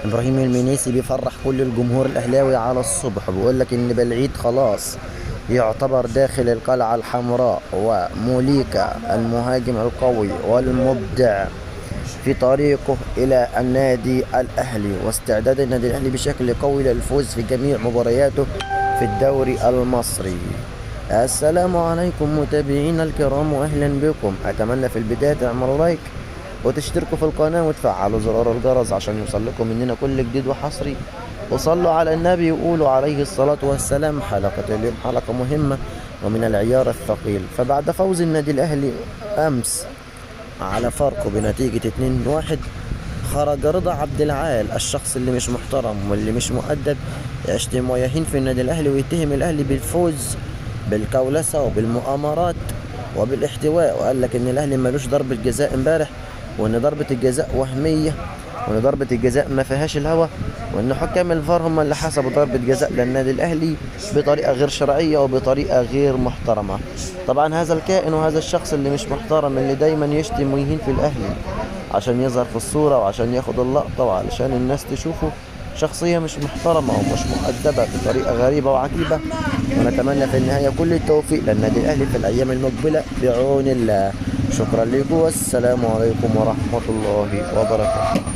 ابراهيم المنيسي بيفرح كل الجمهور الاهلاوي على الصبح، بيقول لك ان بلعيد خلاص يعتبر داخل القلعة الحمراء، وموليكا المهاجم القوي والمبدع في طريقه الى النادي الاهلي، واستعداد النادي الاهلي بشكل قوي للفوز في جميع مبارياته في الدوري المصري. السلام عليكم متابعينا الكرام واهلا بكم. اتمنى في البداية تعملوا like وتشتركوا في القناة وتفعلوا زرار الجرس عشان يوصل لكم مننا كل جديد وحصري، وصلوا على النبي وقولوا عليه الصلاة والسلام. حلقة اليوم حلقة مهمة ومن العيار الثقيل. فبعد فوز النادي الأهلي أمس على فاركو بنتيجة 2-1، خرج رضا عبد العال الشخص اللي مش محترم واللي مش مؤدب يشتم ويهين في النادي الأهلي ويتهم الأهلي بالفوز بالكولسة وبالمؤامرات وبالاحتواء، وقال لك إن الأهلي ملوش ضربة جزاء امبارح، وإن ضربة الجزاء وهمية، وإن ضربة الجزاء ما فيهاش الهوى، وإن حكام الفار هم اللي حسبوا ضربة جزاء للنادي الأهلي بطريقة غير شرعية وبطريقة غير محترمة. طبعا هذا الكائن وهذا الشخص اللي مش محترم اللي دايما يشتم ويهين في الأهلي عشان يظهر في الصورة وعشان ياخد اللقطة وعشان الناس تشوفه، شخصية مش محترمة ومش مؤدبة بطريقة غريبة وعجيبة. ونتمنى في النهاية كل التوفيق للنادي الأهلي في الأيام المقبلة بعون الله. شكرا لكم والسلام عليكم ورحمة الله وبركاته.